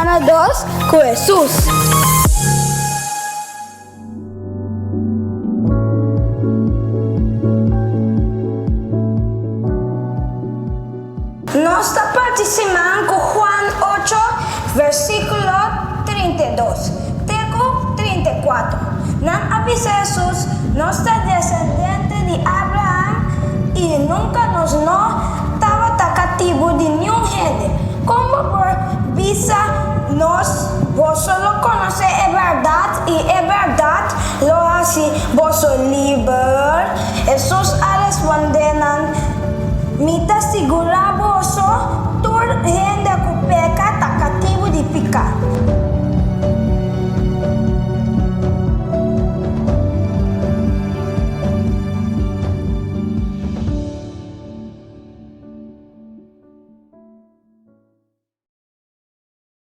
Juliana 2 ku Hesus. Nos ta parti siman ku Juan ocho, versíkulo 32 te ku 34. Nan a bisa Hesus, Nos ta desendente di Abraham i nunka nos no tabata katibu di niun hende. Kon bo por bisa nos, Boso lo konosé e bèrdat i e bèrdat lo hasi boso liber? Hesus a respondé nan, Mi ta sigurá boso, tur hende ku peka ta katibu di piká.